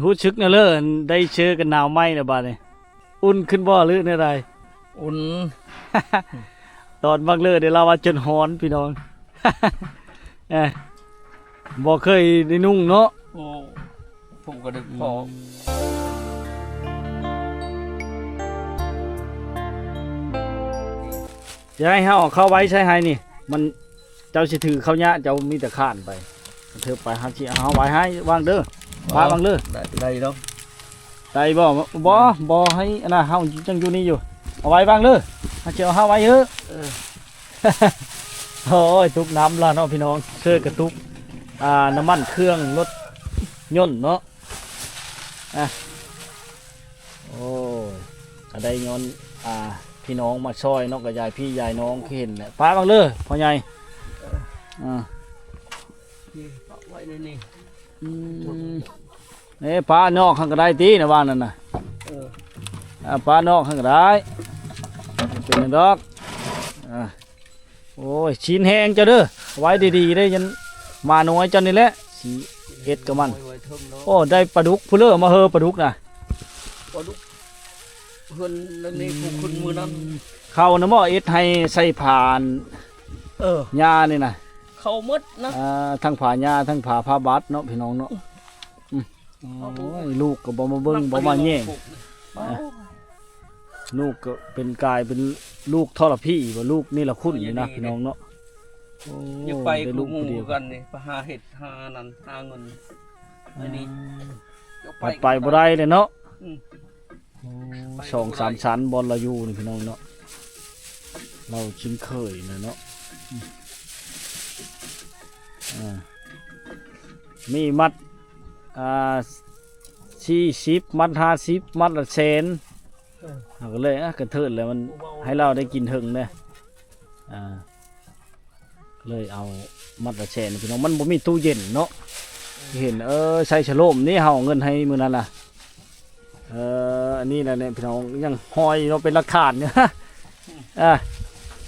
ຮູ້ສຶກແນວເລີ ໄດ້ເຈີກັນໜາວໃໝ່ແລ້ວບາດນີ້ ອຸ່ນຂຶ້ນບໍ່ ຫຼືແນວໃດ? ອຸ່ນ ຕອນບັກເລີໄດ້ລາວວ່າຈົນຮ້ອນພີ່ນ້ອງ ເອີ ບໍ່ເຄີຍໄດ້ນຸ່ງເນາະ. ໂອ້ ຜົມກໍໄດ້ພໍ ອືມ ຈະໃຫ້ເຮົາເອົາເຂົ້າໄວ້ໃສ່ໃຫ້ນີ້ ມັນ ເຈົ້າຊິຖືເຂົ້າຍາກ ເຈົ້າມີແຕ່ຄ້ານໄປ ເທີບໄປ ເຮົາຊິເອົາໄວ້ໃຫ້ ວາງເດີ ປ້າວາງເດີ ໄດ້ ໄດ້ດອກ ໄດ້ບໍ່? ບໍ່ ບໍ່ໃຫ້ອັນນະ ເຮົາຍັງຢູ່ນີ້ຢູ່ ເອົາໄວ້ວາງເດີ ເຮົາຊິເອົາເຮົາໄວ້ເຮີ້ ເອີ ໂອ້ຍ ຕຸກນ້ຳລະເນາະພີ່ນ້ອງ ເຊີກະຕຸກ ອ່າ ນ້ຳມັນເຄື່ອງລົດຍົນເນາະ ອ່ະ ໂອ້ຍ ກະໄດ້ຍ້ອນ ອ່າ ພີ່ນ້ອງມາຊ່ອຍເນາະ ກະຍາຍພີ່ຍາຍນ້ອງຄືເຫັນແຫຼະ ປ້າວາງເດີພໍ່ໃຫຍ່ ອ່າ ນີ້ປະໄວ້ໃນນີ້ ອືມ ເອີ ປ້ານອກຫັ້ນກະໄດ້ຕິ ນະວ່ານັ້ນນະ ເອີ ອ່າ ປ້ານອກຫັ້ນກະໄດ້ ບໍ່ເປັນຫຍັງດອກ ອ່າ ໂອ້ຍ ຊີ້ນແຫ້ງເຈົ້າເດີ ໄວ້ດີໆເດີ ຍັນໝານ້ອຍເຈົ້ານີ້ແຫຼະ ຊິເຮັດກັບມັນ ໂອ້ ໄດ້ປາດຸກພຸ້ນເລີ ມາເຮີປາດຸກນະ ປາດຸກເພິ່ນລະນີ້ ຜູ້ຂຶ້ນມື້ນັ້ນ ເຂົ້ານະໝໍ ເຮັດໃຫ້ໃສ່ຜ້າ ເອີ ຫຍ້ານີ້ນະ ເຂົ້າໝົດນະ ອ່າ ທັງຜ້າຫຍ້າ ທັງຜ້າຜ້າບາດເນາະ ພີ່ນ້ອງເນາະ ອືມ ໂອ້ຍ ລູກກໍບໍ່ມາເບິ່ງ ບໍ່ມາແຍງ ລູກກໍເປັນກາຍເປັນລູກທໍລະພີ ບໍ່ ລູກນີ້ລະຄຸນນີ້ນະ ໂອ້ຍ ພີ່ນ້ອງເນາະ ໂອ້ ຢາກໄປ ໄດ້ລູກຜູ້ດຽວ ຄືໝູ່ກັນນີ້ ໄປຫາເຮັດຫານັ້ນຫາເງິນ ອືມ ອັນນີ້ ໄປ ໄປບໍ່ໄດ້ເລີຍເນາະ ອືມ ໂອ້ ສອງສາມຊັ້ນບ່ອນລາຢູ່ນີ້ ພີ່ນ້ອງເນາະ ລາວຊິນເຄີຍນະເນາະ ອືມ ອ່າ ມີມັດ ອ່າ ສີ່ສິບ ມັດຫ້າສິບ ມັດລະແສນ ເອີ ເຮົາກໍເລີຍ ອ່າ ກະເທີດແລ້ວ ມັນໃຫ້ລາວໄດ້ກິນເຖິງເດ້ ອ່າ ເລີຍເອົາມັດລະແສນ ພີ່ນ້ອງ ມັນບໍ່ມີຕູ້ເຢັນເນາະ ເຫັນ ເອີ ໃສ່ສະໂລມນີ້ ເຮົາເອົາເງິນໃຫ້ມື້ນັ້ນນະ ເອີ ອັນນີ້ແຫຼະເນຍ ພີ່ນ້ອງ ຍັງຫ້ອຍເນາະ ເປັນຫຼັກຖານຢູ່ ອ່າ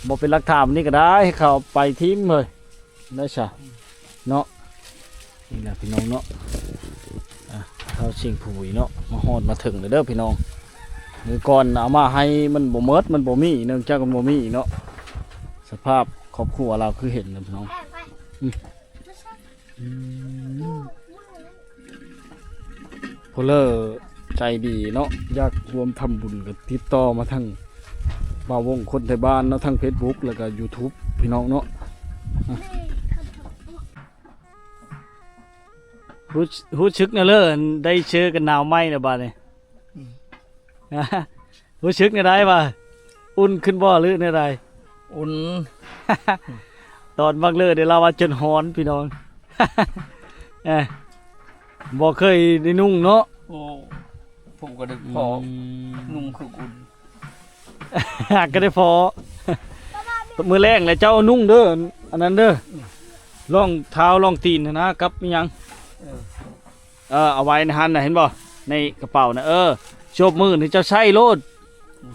ບໍ່ເປັນຫຼັກຖານນີ້ກໍໄດ້ ໃຫ້ເຂົາໄປຖິ້ມເຮີ້ຍ ໄດ້ຊະເນາະ ນີ້ແຫຼະພີ່ນ້ອງເນາະ ອ່າ ທ້າວຊຽງພູເນາະ ມາຮອດມາເຖິງແລ້ວເດີພີ່ນ້ອງ ມື້ກ່ອນເອົາມາໃຫ້ມັນບໍ່ໝົດ ມັນບໍ່ມີ ເນື່ອງຈາກມັນບໍ່ມີເນາະ ສະພາບຄອບຄົວລາວຄືເຫັນນະພີ່ນ້ອງ ອືມ ອືມ ຜູ້ເລີໃຈດີເນາະ ຢາກຮ່ວມທຳບຸນກໍຕິດຕໍ່ມາທາງບ່າວວົງຄົນໄທບ້ານເນາະ ທາງເຟສບຸກ ແລ້ວກໍຢູທູບ ພີ່ນ້ອງເນາະ ຮູ້ ຮູ້ສຶກແນວເລີ ໄດ້ເຈີກັນໜາວໃໝ່ແລ້ວບາດນີ້ ອືມ ຮູ້ສຶກແນວໃດວະ? ອຸ່ນຂຶ້ນບໍ່ ຫຼືແນວໃດ? ອຸ່ນ ຕອນບັກເລີໄດ້ລາວວ່າຈົນຮ້ອນພີ່ນ້ອງ ເອີ ບໍ່ເຄີຍໄດ້ນຸ່ງເນາະ ໂອ້ ຜົມກໍໄດ້ພໍ ອືມ ນຸ່ງຄືອຸ່ນ ຫາກກໍໄດ້ພໍ ມື້ແລງແລ້ວເຈົ້ານຸ່ງເດີ ອັນນັ້ນເດີ ອືມ ລອງເທົ້າລອງຕີນຫັ້ນນະ ກັບອີ່ຫຍັງ ເອີ ເອີ ເອົາໄວ້ໃນຫັ້ນນະ ເຫັນບໍ່ ໃນກະເປົານະ ເອີ ໂຈບມື້ນີ້ເຈົ້າໃສ່ໂລດ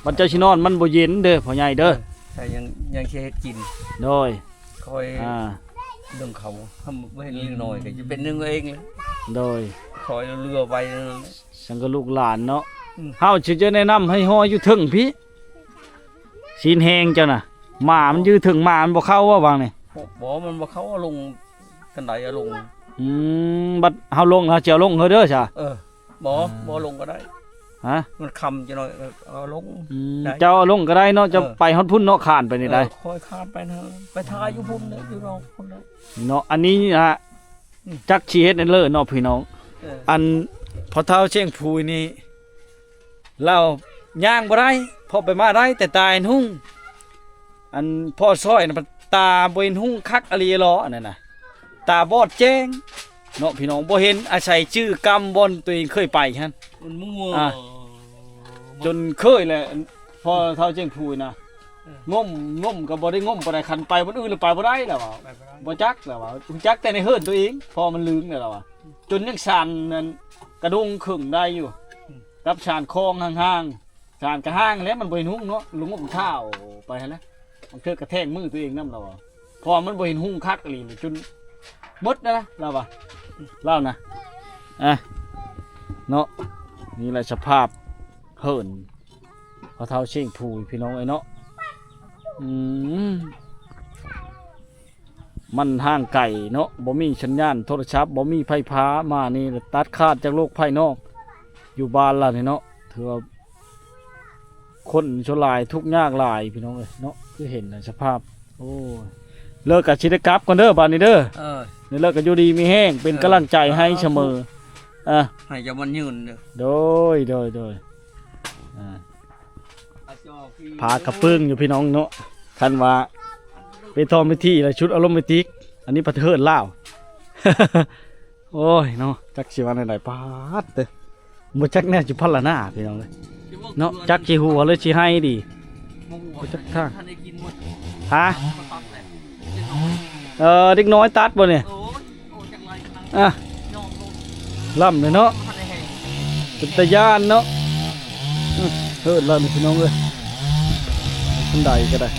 ບັດເຈົ້າຊິນອນມັນບໍ່ເຢັນເດີພໍ່ໃຫຍ່ເດີ ເອີ ແຕ່ຍັງ ຍັງຊິເຮັດກິນ ໂດຍ ຄອຍ ອ່າ ເລື່ອງເຂົາ ບໍ່ເຫັນເລັກນ້ອຍກໍຈະເປັນໜຶ່ງເອງ ໂດຍ ຄອຍເຫຼືອໄວ້ນັ້ນແຫຼະ ສັງກະລູກຫຼານເນາະ ອືມ ເຮົາຊິຈະແນະນຳໃຫ້ຫໍ່ຢູ່ເທິງພີ້ ຊີ້ນແຫ້ງເຈົ້ານະ ໝາມັນຢູ່ເທິງ ໝາມັນບໍ່ເຂົ້າບໍ່ຫວ່າງນີ້ ບໍ່ ມັນບໍ່ເຂົ້າ ເອົາລົງ ຄັນໃດເອົາລົງ ອືມ ບັດເຮົາລົງ ເຮົາຈະເອົາລົງເຮີ້ເດີຊະ ເອີ ບໍ່ ອ່າ ບໍ່ລົງກໍໄດ້ ຮະ ມັນຄ່ຳຈັກໜ້ອຍ ເອີ ເອົາລົງ ອືມ ໄດ້ ເຈົ້າເອົາລົງກໍໄດ້ເນາະ ເຈົ້າ ເອີ ໄປຮອດພຸ້ນເນາະ ຄານໄປນີ້ໄດ້ ເອີ ຄ່ອຍຄານໄປນະ ໄປຖ້າຢູ່ພຸ້ນເນາະ ຢູ່ນອກພຸ້ນເນາະ ເນາະ ອັນນີ້ນະ ອືມ ຈັກຊິເຮັດແນວເລີເນາະພີ່ນ້ອງ ເອີ ອັນພໍ່ເຖົ້າຊຽງພູນີ້ ລາວຍ່າງບໍ່ໄດ້ ເພາະໄປມາໄດ້ແຕ່ຕາເຫັນຮຸ່ງ ອັນພໍ່ຊ່ອຍນະ ຕາບໍ່ເຫັນຮຸ່ງຄັກອີ່ຫຼີຫຼໍ ອັນນັ້ນນະ ຕາບອດແຈ້ງເນາະພີ່ນ້ອງ ບໍ່ເຫັນ ອາໄສຈື່ກຳບ່ອນຕົວເອງເຄີຍໄປຫັ້ນ ມັນມົວ ອ່າ ຈົນເຄີຍແຫຼະ ພໍ່ເຖົ້າຊຽງພູນະ ເອີ ງົມ ງົມກໍບໍ່ໄດ້ງົມປານໃດ ຄັນໄປບ່ອນອື່ນລະໄປບໍ່ໄດ້ລະວ່າ ໄປບໍ່ໄດ້ ບໍ່ຈັກລະວ່າ ຮູ້ຈັກແຕ່ໃນເຮືອນຕົວເອງ ເພາະມັນລຶງແລ້ວລະວ່າ ຈົນຍັງສານນັ້ນກະດົງເຄິ່ງໄດ້ຢູ່ ອືມ ກັບສານຄອງຫ່າງໆ ສານກະຫ່າງແຫຼະ ມັນບໍ່ເຫັນຮຸ່ງເນາະ ລະງົມທ້າວໄປຫັ້ນແຫຼະ ບາງເທື່ອກະແທງມືຕົວເອງນຳລະວ່າ ເພາະວ່າມັນບໍ່ເຫັນຮຸ່ງຄັກອີ່ຫຼີ ຈົນໝົດນະລະວ່າ ລາວນະ ອ່າ ເນາະ. ນີ້ແຫຼະສະພາບເຮືອນພໍ່ເຖົ້າເຊງພູຍ ພີ່ນ້ອງເອີຍເນາະ. ອືມ ມັນຫ່າງໄກເນາະ ບໍ່ມີສັນຍານໂທລະສັບ ບໍ່ມີໄຟຟ້າ ມານີ້ຕັດຂາດຈາກໂລກພາຍນອກ. ຢູ່ບ້ານລະນີ້ເນາະ ຖືວ່າຄົນສ່ວນຫຼາຍທຸກຍາກຫຼາຍ ພີ່ນ້ອງເອີຍເນາະ. ຄືເຫັນນະສະພາບ ໂອ້ຍ ເລີກກະຊິໄດ້ກັບກ່ອນເດີ ບາດນີ້ເດີ. ເອີ ນີ້ເລີກກະຢູ່ດີມີແຮງ ເປັນກຳລັງໃຈໃຫ້ສະເໝີ. ເອີ ອາ ໃຫ້ເຈົ້າໝັ້ນຍືນເດີ. ໂດຍ ໂດຍ ໂດຍ. ອ່າ ພາກະປຶ້ງຢູ່ພີ່ນ້ອງເນາະ. ຄັນວ່າເປັນທອງເປັນທີລະຊຸດອາໂຣມາຕິກ ອັນນີ້ປະເທີດລາວ. ໂອ້ຍເນາະ ຈັກຊິວ່າແນວໃດ ປາດເຕີ ບໍ່ຈັກແນວຊິພັນລະນາພີ່ນ້ອງເອີຍເນາະ. ຈັກຊິຫົວຫຼືຊິໄຫ້ດີ ບໍ່ຮູ້ ບໍ່ຈັກທາງ ທັນໄດ້ກິນໝົດ ຮະ ເອີ ເດັກນ້ອຍຕັດບໍ່ນີ້? ໂອ້ຍ ອ່ະ ລ້ຳເລີຍເນາະ ເປັນຕາຢ້ານເນາະ. ເອີ ເຮີດແລ້ວນີ້ພີ່ນ້ອງເອີຍ ອັນໃດກໍໄດ້